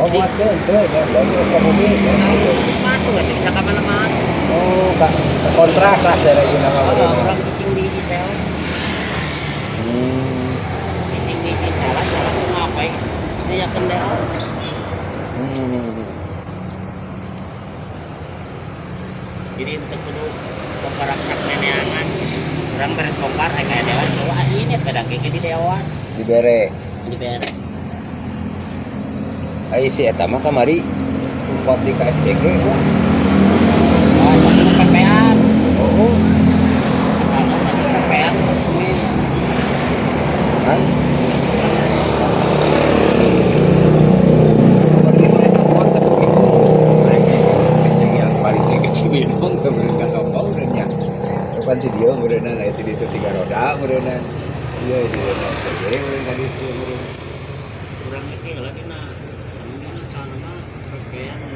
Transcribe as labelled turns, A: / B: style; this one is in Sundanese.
A: Oh, muat teh teu nya lagi Sukabumi.
B: Geus matu atuh bisa ka mana-mana.
A: Oh, ka kontrak lah dari ieu nama
B: Oh,
A: meureun.
B: Urang cicing di hiji sales. Cicing di hiji sales, sales ngapain? Ngayakeun DO. Jadi untuk kudu bongkar raksak neneangan. Urang beres bongkar aya kayak dewan, wah ini kadang kayak di dewan.
A: Dibere.
B: Dibere.
A: Ai si eta mah kamari tempat di KSCG wah.
B: Oh, itu mah PPan.
A: Oh,
B: Asalna urang PPan semen.
A: Kan?
B: Semen.
A: Pergi mereka buat tapi mereka kecil yang paling ke Cibinong ke mereka kampung dan nya. Bukan si dia meureunna itu itu tiga roda meureunna. Iya di SCG meureun tadi itu meureun.
B: Urang itu heula dina semen sana mah PPan.